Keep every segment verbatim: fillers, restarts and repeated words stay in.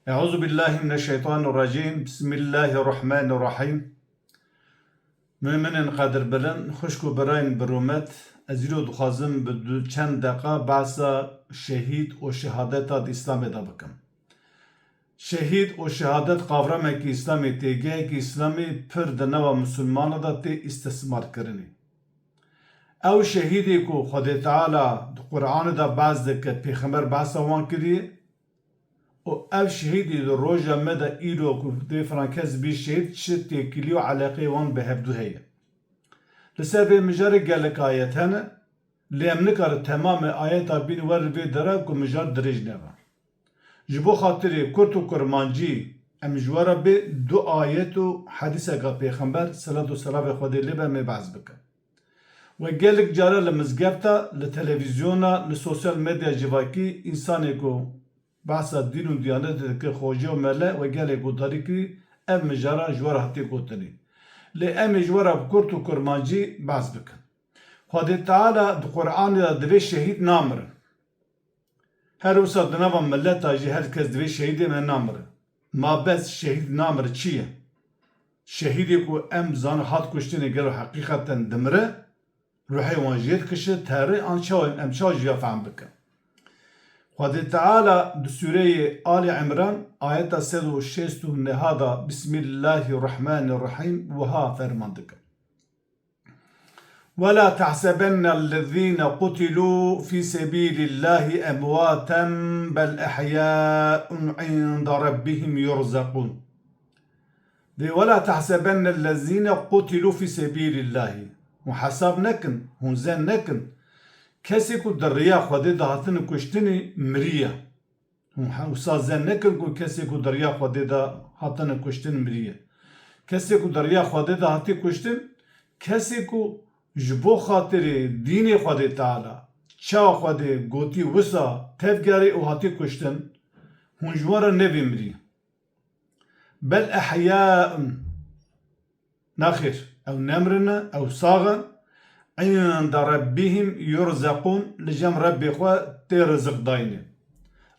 Euzu billahi mineşşeytanirracîm. Bismillahirrahmanirrahîm. Muminên qedirbilind, xwişk û birayên bi rûmet, ez îro dixwazim bi du çend deqa behsa şehîd û şehadeta di Îslamê de bikim. Şehîd û şehadet qavramekî Îslamê tê, gehekî Îslamê pir di nava misilmana de tê îstismarkirinê. Ew şehîdê ku Xwedê Teala di Qur'anê de behs dike, Pêxember behsa wan kiriye, û ev şehîdî di roja me de îro ku dê filan kes bî şehîd, çi têkilî û eleqeyê wan bi hevdû heye. Li ser vê mijarê gelek ayet hene, lê em nikarin temamê ayeta bîn werin vê dera ku mijar dirêj nebe. Ji bo xatirê kurt û kurmancî em ji we re bê du ayet û hedîseka Pêxember, selat û selavê Xwedê lê be, em ê behs bikin. We gelek cara li mizgefta, li televîzyona, li sosyal medya civakî însanê ku behsa dîn û diyanetê dike, xoce û mele, we gelek guhdarî kirî, ev mijara ji we re hatiye gotinê. Lê em ê ji we re bi kurt û kurmancî behs bikin. Xwedê Teala di Qur'anê de divê şehîd namirin. Her wisa di nava mileta jî her kes divê şehîdê me namire. Ma bes şehîd namire çi ye? Şehîdê ku em zanin hat kuştinê gelo heqîqeten dimire, ruhê wan jê dikişe, tere, an çawa, em çawa ji ya fehm bikin? Xwedê Teala di sûreyê Ali Imran ayeta sed û şêst û neh de Bismillahirrahmanirrahîm wiha ferman dike. ولا تحسبن الذين قتلوا في سبيل الله أمواتا بل أحياء عند ربهم يرزقون. Dê, ولا تحسبن الذين قتلوا في سبيل الله. Hûn hesab nekin, hûn zen nekin. Kesê ku di riya Xwedê de hatine kuştinê miriye. Hûn he-, wisa zen nekin ku kesê ku di riya Xwedê de hatine kuştin miriye. Kesê ku di riya Xwedê de hatiye kuştin, kesê ku ji bo xatirê dînê Xwedê Teala, çawa Xwedê gotî wisa tevgerê û hatiye kuştin, hûn ji wan re nebê mirî. Bel ehyaun. Nexêr, ew ne mirin e, ew sax in. Inde Rebbihim yurzekûn, li cem Rebbê xwe tê riziq dayînê.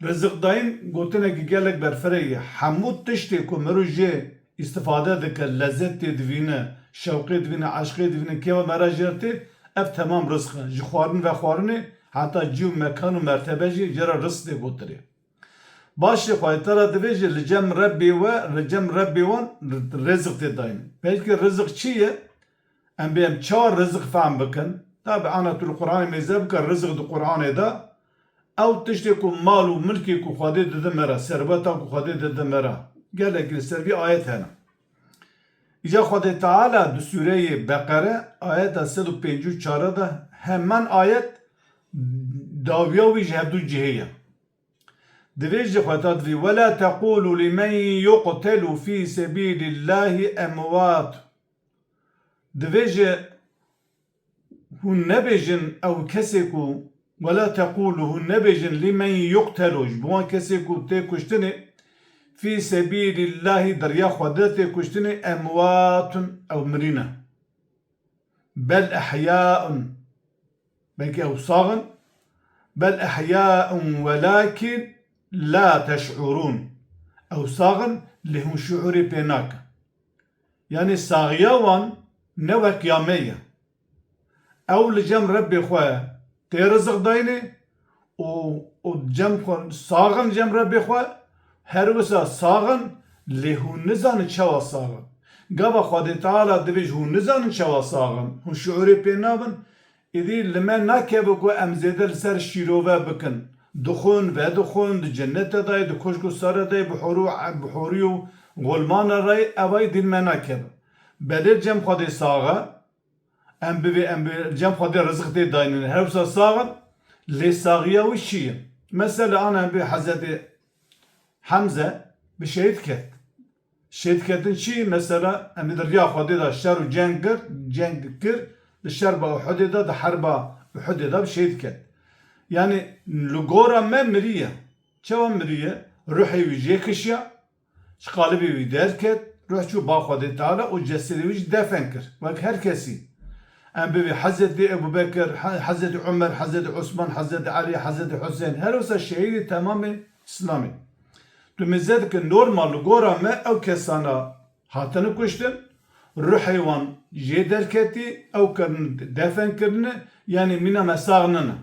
Riziq dayîn gotinekî gelek berfireh ye. Hemû tiştê ku mirov jê îstifade dike, lezet tê divîne, şewqê divîne, eşqê divîne, kêfa me re jê re tê, ev temam riziq e. Ji xwarin vexwarinê heta cî û mekan û mertebe jî jê re riziq tê gotinê. Baş e, Xwedê Teala divê jî li cem Rebbê we, li cem Rebbê wan riziq tê dayîn. Peki riziq çi ye? Em bê em çawa riziq fehm bikin? Tabi ana tu li Qur'anê mêze bike, riziq di Qur'anê de ew tiştê ku mal û milkê ku Xwedê dide me re, serweta ku Xwedê dide me re. Gelekî li ser vî ayet hene. Îca Xwedê Teala di sûreyê Beqere ayeta sed û pêncî û çar de hemen ayet dawiya wî ji hevdû cihê ye. Divê ji xwe ta divê, "Wela teqûlû limen yuqtelû fî sebîlillahî emwat." Divê ji hûn nebêjin ew kesê ku, "Wela teqûlû", hûn nebêjin, "Limen yuqtelû", ji bo wan kesê ku tê kuştinê, "fî sebîlillahî", di riya Xwedê tê kuştinê, "emwatun", ew mirî ne. "Bel ehyaun", belkî ew sax in, "bel ehyaun welakîn la teş'urûn", ew sax in, lê hûn şuûrê pê nakin. Yanî saxiya wan ne wek ya me ye. Ew li cem Rebbê xwe tê riziq dayînê û, û cem xwe sax in cem Rebbê xwe, her wisa sax in, lê hûn nizanin çawa sax in. Gava Xwedê Teala divê ji hûn nizanin çawa sax in, hûn şuûrê pê nabin, îdî li me nakeve ku em zêde li ser şîrove bikin. Dixwin, vedixwin, di cennete de ye, di koşk û sare de ye, bi hûr û, bi hûrî û xulmana re ye, ev êdî li me nakeve. Belê cem Xwedê sax e, em bivê, em bi cem Xwedê riziq tê dayînin. Her wisa sax in, lê saxiya wî çi ye? Mesela ana em bê Hezretê Hemze bi şehîd ket. Şehîd ketin çi? Mesela em ê di riya Xwedê de şer û ceng kir, ceng kir, di şerba Uhudê de, di herba Uhudê de bi şehîd ket. Yanî li gora me miriye. Çawa miriye? Ruhê wî jê kişiya, ji qalibê wî derket, ruh çû ba Xwedê Teala û cesedê wî jî defen kir. Wek her kesî. Em bivê Hezretî Ebu Bekir, He-, Hezretî Umer, Hezretî Osman, Hezretî Elî, Hezretî Husên, her wisa şehîdê temamê Îslamê. Tu mêze dike normal li gora me ew kesana hatine kuştin, ruhê wan jê derketî, ew kirin defen kirine, yanî mîna me sax nine.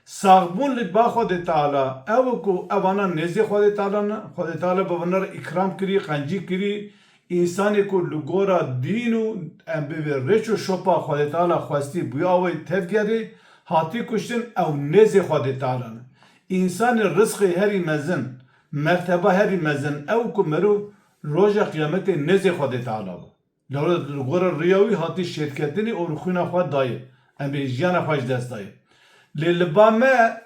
Saxbûn li ba Xwedê Teala ew e ku evana nêzê Xwedê Teala ne. Xwedê Teala bi vana re îkram kirî, qencî kirî, însanê ku li gora dîn û em bivê rêç û şopa Xwedê Teala xwestî bûya wê tevgerê, hatî kuştin, ew nêzê Xwedê Teala ne. Însanê rizqê herî mezin, merteba herî mezin ew ku meriv roja qiyametê nêzê Xwedê Teala be. Lewre li gora riya wî hatî şêtketinî û li xwîna xwe dayê. Em bê jiyana xwe ji dest dayê. Lê li ba me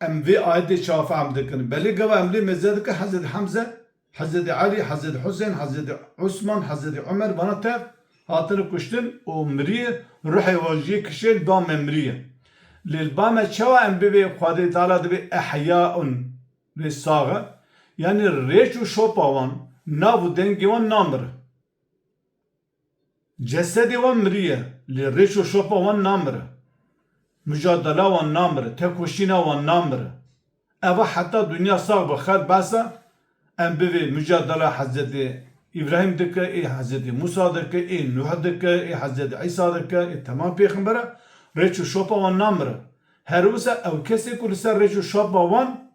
em vê ayetê çawa fehm dikin? Belê gava em lê mêze dike Hezretî Hemze, Hezretî Elî, Hezretî Husên, Hezretî Osman, Hezretî Omer vana tev hatine kuştin û miriye, ruhê wan jê kişê li ba me miriye. Lê li ba me çawa em bibê Xwedê Teala dibê ehyaun, vê sax e? Yanî rêç û şopa wan, nav û dengê wan namire. Cesedê wan miriye, lê rêç û şopa wan namire. Mucadela wan namire, tekoşîna wan namire. Eva heta dinya sax be, xelk behsa em bivê mucadela Hezretî Îbrahîm dike, ê Hezretî Musa dike, ê Nuh dike, ê Hezretî Îsa dike, ê temam pêxembera, rêç û şopa wan namire. Her wisa ew kesê ku li ser rêç û şopa wan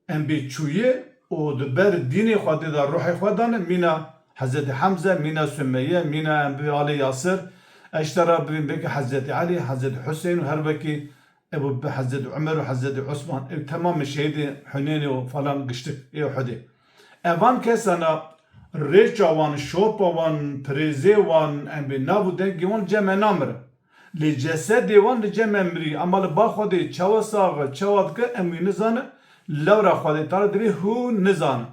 em bê çûyê û di ber dînê Xwedê de ruhê xwe dane, mîna Hezretî Hemze, mîna Sumeye, mîna em bê alê Yasir, ez ji te re bibîm belkî Hezretî Elî, Hezretî Husên û her wekî Ebu Be-, Hezretî Omer û Hezretî Osman, ew temamê şehîdê Hunênê û falan giştik ê Uhudê. Evan kesana rêça wan, şopa wan, pirêzê wan, em bê nav û dengê wan cem me namire. Lê cesedê wan li cem me mirî, ema li ba Xwedê çawa sax e, çawa dike, em wî nizane, lewra Xwedê Teala divê hûn nizane.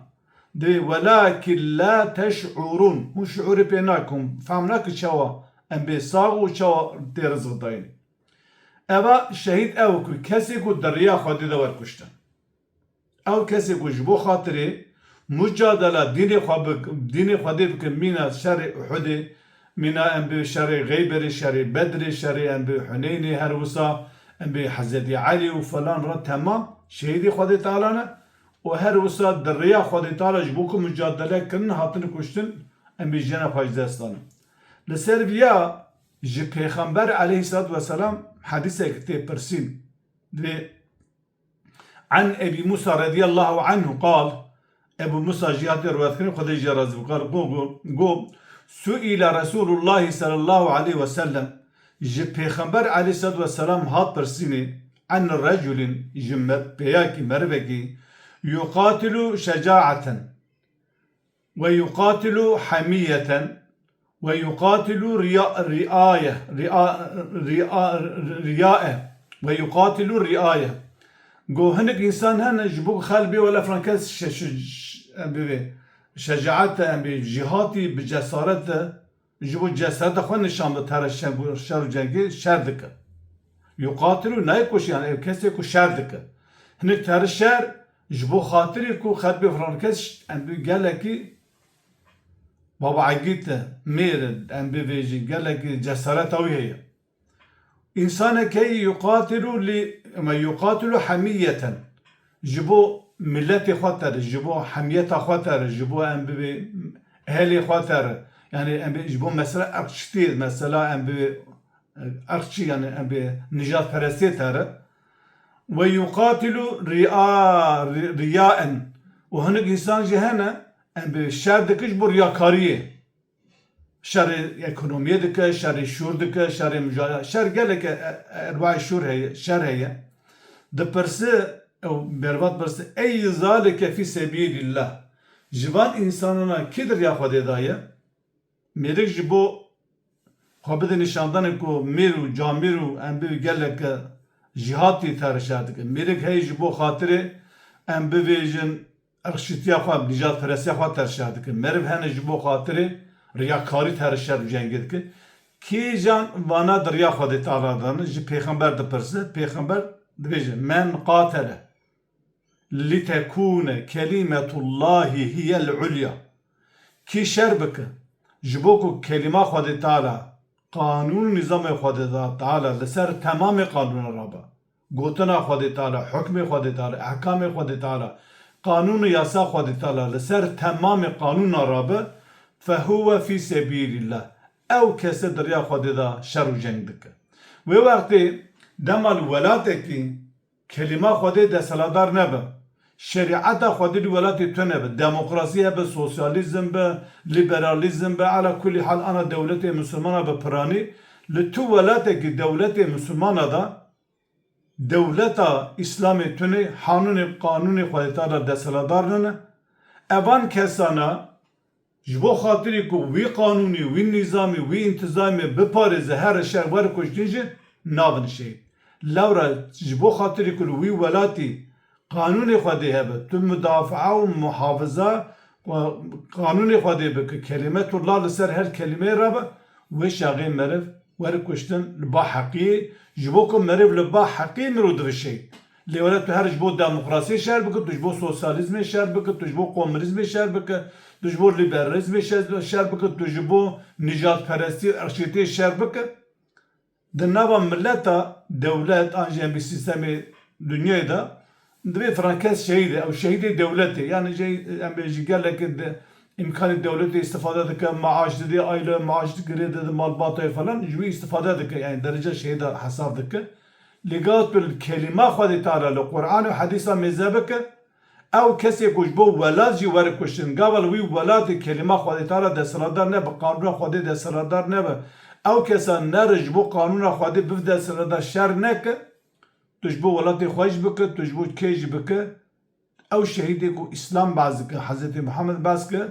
Divê, "Welakin la teş'urûn." Hûn şiûrê pê nakin, hûn fehm nakin çawa em bê sax û çawa tê rizq dayînê. Eva şehîd ew ku kesê ku di riya Xwedê de wer kuştin. Ew kesê ku ji bo xatirê mucadela dînê xwe bik-, dînê Xwedê bike, mîna şerê Uhudê, mîna em bê şerê Xeyberê, şerê Bedrê, şerê em bê Huneynê, her wisa em bê Hezretî Elî û falan re temam şehîdê Xwedê Teala ne û her wisa di riya Xwedê Teala ji bo ku mucadele kirin hatine kuştin, em bê jiyana xwe ji dest dane. Li ser viya ji Pêxember aleyhisselatu vesselam hedîsek tê pirsîn. Divê An Ebî Musa radiyallahu anhu qal, Ebu Musa jî hatiye riwayetkirin, Xwedê jê razî bû, qal, got, got, got, Suîle Resûlullahî sallallahu aleyhi ve sellem, ji Pêxember aleyhissalatu vesselam hat pirsînê, an reculin, ji me-, pêyakî, merivekî, yuqatilu şecaeten, ve yuqatilu hamiyeten, ve yuqatilu riya-, riaye, ria-, ria-, riae, ve yuqatilu riaye. Go hinek însan hene, ji bo xelbê wela filan kes şe-, şe-, şe-, em bivê şecaete, em bê cîhatî, bi cesaret de, ji bo cesareta xwe nîşan bide, tere şer, şer û cengê şer dike. Yuqatilu nayê kuşî, yani ev kesê ku şer dike. Hinek tere şer, ji bo xatirê ku xelbê filan kes, em bi gelekî baba egît e, mêr e, em bivêjin, gelekî cesareta wî heye. Însanekê yuqatilu li, me yuqatilu hemiyeten. Ji bo miletê xwe tere, ji bo hemiyeta xwe tere, ji bo em bibê ehlê xwe tere. Yani em bê, ji bo mesela irqçitiyê, mesela em bibê irqçî, yani em bê nijadperestiyê tere. Ve yuqatilu riya, ri-, riyaen. Û hinek însan jî hene, em bê şer dike ji bo riyakariyê. Şerê ekonomiyê dike, şerê şûr dike, şerê muca-, şer gelek e, e, enwayê şûr heye, şer heye. Dipirse, ew mervat pirse, "Ey zalike fî sebîlillah." Ji van însanana kî di riya Xwedê de ye? Mêrik ji bo xwe bide nîşandanê ku mêr û camêr û em bê gelek e jîhatî tere şer dike. Mêrik heye ji bo xatirê em bivêjin, irqçîtiya xwe, nîjadperestiya xwe ter şer dike. Meriv hene ji bo xatirê riyakarî ter şer û cengê dike. Kîjan vana di riya Xwedê Teala de ne? Ji Pêxember dipirse, Pêxember dibêje, "Men qatele litekûne kelîmetullahî hiyel ulya." Kî şer bike, ji bo ku kelîma Xwedê Teala, qanûn û nîzamê Xwedê Teala li ser temamê qanûnan rabe. Gotina Xwedê Teala, hukmê Xwedê Teala, ehkamê Xwedê Teala, qanûn û yasa Xwedê Teala li ser temamê qanûna rabe, fehuwe fî sebîlillah. Ew kese di riya Xwedê de şer û ceng dike. Wê wextê dema li welatekî kelîma Xwedê desthilatdar nebe, şerîeta Xwedê li welatê tu nebe, demokrasî hebe, sosyalîzm be, lîberalîzm be, ala kulî hal ana dewletê misilmana bi piranî, li tu welatekî dewletê misilmana de dewleta Îslamê tune, hanûnê, qanûnê Xwedê Teala desthilatdar nine. Evan kesana ji bo xatirî ku wî qanûnî, wî nîzamî, wî întîzamê biparêze, here şer were kuştin jî nabin şehîd. Lewra ji bo xatirî ku li wî welatî qanûnê Xwedê hebe, tu mudafaa û muhafiza qanûnê Xwedê bike, kelîmetullah li ser her kelîmeyê rabe, wê çaxê meriv were kuştin li ba heqiyê, ji bo ku meriv li ba heqiyê mirov dibe şehîd. Lê were tu her ji bo demokrasiyê şer bike, tu ji bo sosyalîzmê şer bike, tu ji bo komunîzmê şer bike, tu ji bo lîberalîzmê şer, şer bike, tu ji bo nîjadperestî û irqçîtiyê şer bike. Di nava mileta dewlet an jî em bi sîstemê dinyayê de divê filan kes şehîd e, ew şehîdê dewletê. Yani jî em bê ji gelekê de îmkanê dewletê îstifade dike, maaş didê, aile maaş girê dide, malbatayê falan, ji wî îstifade dike. Yani derece şehîda hesab dike. Lê gava tu li kelîma Xwedê Teala li Quran û hedîsa mêze bike, ew kesê ku ji bo welat jî were kuştin, gava li wî welatê kelîma Xwedê Teala desthilatdar nebe, qanûna Xwedê desthilatdar nebe, ew kesa nere ji bo qanûna Xwedê biv desthilatdar şer neke, tu ji bo welatê xwe jî bike, tu ji bo kê jî bike, ew şehîdê ku Îslam behs dike, Hezretî Muhammed behs dike,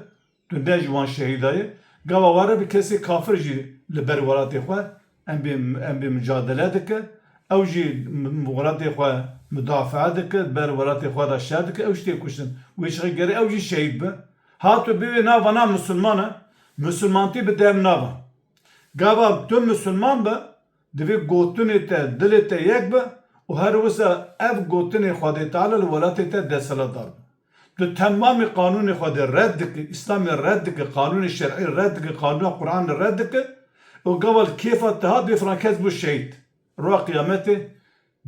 tu ne ji wan şehîda yî. Gava were bi kesê kafir jî li ber welatê xwe em bê, em bê mucadele dike, ew jî m-, welatê xwe mudafaa dike, ber welatê xwe de şer dike, ew jî tê kuştin. Wê çaxê gere ew jî şehîd be. Ha tu bivê nava na misilman e, misilmantî bi dev nava. Gava tu misilman be, divê gotinê te, dilê te yek be û her wisa ev gotinê Xwedê Teala li welatê te desthilatdar be. Tu temamê qanûnê Xwedê red dike, Îslamê red dike, qanûnê şer'î red dike, qanûna Quranê red dike û gava li kêfa te hat bê filan kes bû şehîd. Roja qiyametê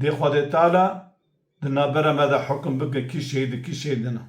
dê Xwedê Teala di navbera me de hukum bike kî şehîd e, kî şehîd nina.